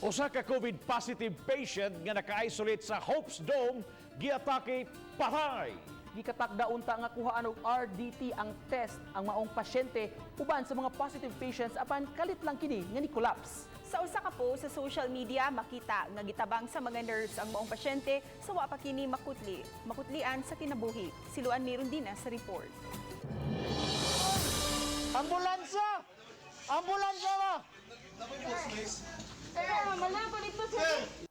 Usa ka COVID positive patient nga naka-isolate sa Hopes Dome giatake, patay. Gikatakda unta nga kuhaan og RDT ang test ang maong pasyente uban sa mga positive patients, apan kalit lang kini nga ni collapse. Sa usa ka post sa social media, makita nga gitabang sa mga nurse ang maong pasyente sa wa pa kini makutlian sa kinabuhi. Si Luan Mirundina sa report. Ambulansya! Ambulansya ba?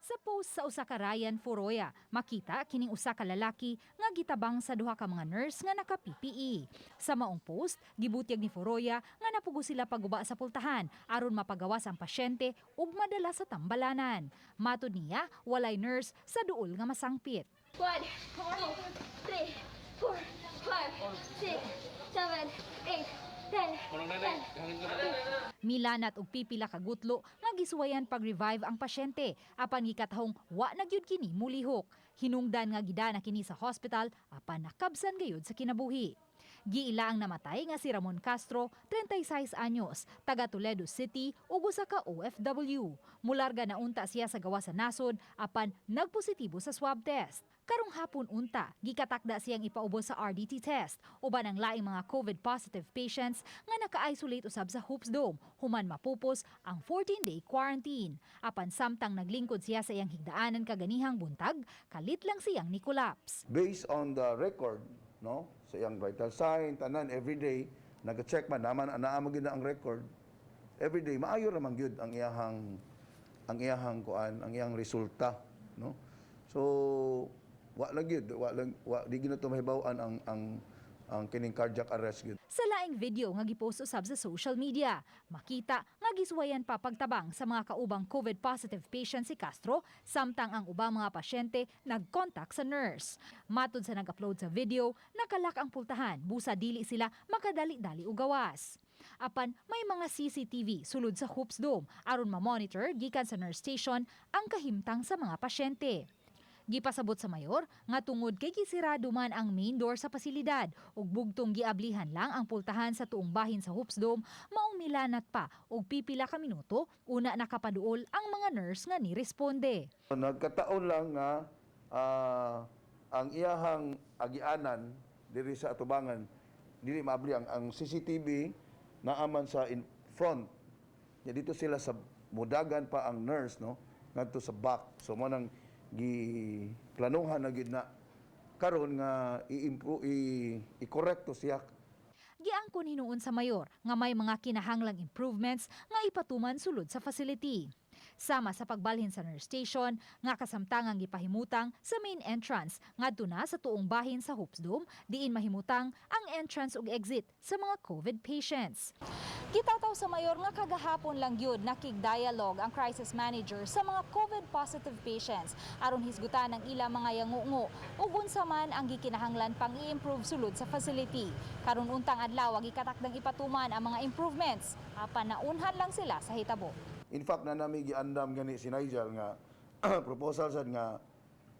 Sa post sa usa ka Ryan Foroya, makita kining usa ka lalaki nga gitabang sa duha ka mga nurse nga naka PPE. Sa maong post, gibutyag ni Foroya nga napugo sila paguba sa pultahan aron mapagawas ang pasyente ug madala sa tambalanan. Matod niya, walay nurse sa duol nga masangpit. One, two, three, four, five, six, seven, eight, 10, 10. Milanat og pipila ka gutlo nga gisuwayan pag-revive ang pasyente, apan gikatahong wa na gyud kini mulihok. Hinungdan nga gidana kini sa hospital, apan nakabsan gayud sa kinabuhi. Giila ang namatay nga si Ramon Castro, 36 anyos, taga Toledo City ug usa ka OFW. Mularga na unta siya sa gawas sa nasod, apan nagpositibo sa swab test. Karong hapon unta, gikatakda siyang ipaubos sa RDT test uban ang laing mga COVID positive patients nga naka-isolate usab sa Hopes Dome human mapupos ang 14-day quarantine. Apan samtang naglingkod siya sa iyang higdaanan kaganihang buntag, kalit lang siyang ni collapse. Based on the record, no, sa iyang vital sign, tanan, every day nag-check man naman, anaa mo gyud na ang record every day, maayo ra man gyud ang iyahang kuan, ang iyang resulta, no? So wa lang gyud, wa lang, wa di gyud to mahibaw-an ang kining cardiac arrest gyud. Sa laing video nga gipost usab sa social media, makita nga gisuwayan pa pagtabang sa mga kaubang COVID positive patient si Castro samtang ang ubang mga pasyente nagkontak sa nurse. Matod sa nag-upload sa video, naka-lock ang pultahan busa dili sila makadali-dali og gawas. Apan may mga CCTV sulod sa Hoops Dome aron ma-monitor gikan sa nurse station ang kahimtang sa mga pasyente. Gipasabot sa mayor nga tungod kay gisirado man ang main door sa pasilidad ug bugtong giablihan lang ang pultahan sa tuong bahin sa Hoops Dome, maong milanat pa og pipila ka minuto una nakapaduol ang mga nurse nga ni-responde. Nagkataon lang nga ang iyahang agianan diri sa atubangan dili maabli ang CCTV, naaman sa in front. Ya, dito sila sa mudagan pa ang nurse, no, ngadto sa back. So mo nang giplanuhan na gyud na karon nga i-improve, i-correct to siya. Giangkon hinuon sa mayor nga may mga kinahanglang improvements nga ipatuman sulod sa facility. Sama sa pagbalhin sa nurse station nga kasamtangang gipahimutang sa main entrance ngadto na sa tuong bahin sa Hoops Dome, diin mahimutang ang entrance ug exit sa mga COVID patients. Gitawtaw sa mayor nga kagahapon lang gyud nakig-dialogue ang crisis manager sa mga COVID positive patients aron hisgutan ang ilang mga yangungo ug unsa man ang gikinahanglan pang i-improve sulod sa facility. Karon untang adlaw ang gikatakdang ipatuman ang mga improvements, apan naunhan lang sila sa hitabo. In fact, na nami giandam gani si Nigel nga proposal sad nga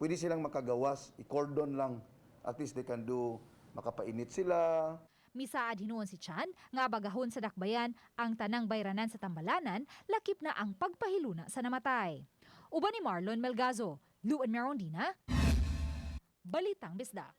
pwede silang makagawas, i-cordon lang. At least they can do, makapainit sila. Misaad hinuon si Chan nga bagahon sa dakbayan ang tanang bayranan sa tambalanan, lakip na ang pagpahiluna sa namatay. Uban ni Marlon Melgazo, Luan Merondina, Balitang Bisdak.